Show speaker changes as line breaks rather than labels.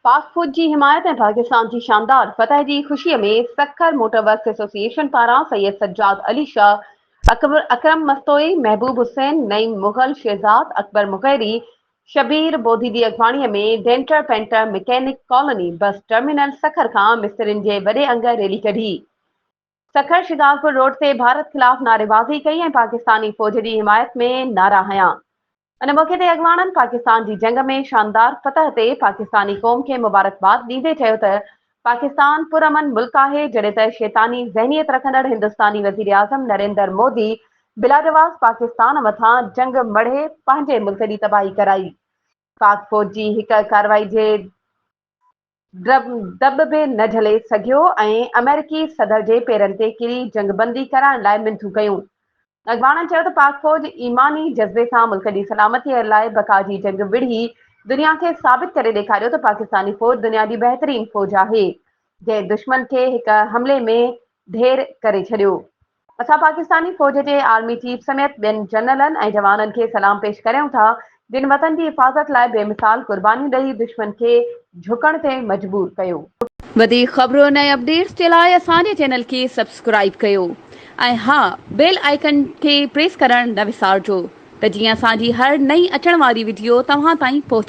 پاڪ فوج جي حمايت ۽ پاڪستان جي شاندار فتح جي خوشي ۾ سکر موٽر ورڪس ايسوسيئيشن پاران سيد سجاد علي شاهه، اڪبر اڪرم مستوئي، محبوب حسين، نعيم مغل، شهزاد اڪبر مغيري، شبير بوڌي جي اڳواڻي ۾ denter painter mechanic colony bus terminal Sukkur کان مسترين جي وڏي انگ ريلي ڪڍي سکر شڪارپور روڊ تي ڀارت خلاف نعريبازي ڪئي ۽ پاڪستاني فوج جي حمايت ۾ نعرا هنيا. ان موقعي تي اڳواڻن پاڪستان جي جنگ ۾ شاندار فتح تي پاڪستاني قوم کي مبارڪباد ڏيندي چيو ته پاڪستان پرامن ملڪ آهي جڏهن ته شيطاني ذهنيت رکندڙ هندستاني وزيراعظم نريندر مودي بلاجواز پاڪستان مٿان جنگ مڙهي پنهنجي ملڪ جي تباهي ڪرائي پاڪ فوج جي هڪ ڪارروائي جي دٻ به نه جهلي سگهيو ۽ آمريڪي صدر جي پيرن تي ڪري جنگبندي ڪرائڻ لاء منٿون ڪيون. اڳواڻن چيو ته پاڪ فوج ايماني جذبي سان ملڪ جي سلامتي لاء بقا جي جنگ وڙهي دنيا کي ثابت ڪري ڏيکاريو ته پاڪستاني فوج دنيا جي بهترين فوج آهي جنهن دشمن کي هڪ حملي ۾ ڍير ڪري ڇڏيو. اسان پاڪستاني فوج جي آرمي چيف سميت ٻين جنرلن ۽ جوانن کي سلام پيش ڪريون ٿا جن وطن جي حفاظت لاء بي مثال قربانيون ڏئي دشمن کي جهڪڻ تي مجبور ڪيو. وڌيڪ خبرن ۽ اپڊيٽس جي لاء اسان جي چينل کي سبسڪرائيب ڪيو ۽ ها بيل آئيڪن کي پريس ڪرڻ نه وسارجو ته جيئن اسان جي هر نئين اچڻ واري وڊيو توهان تائين پهچي.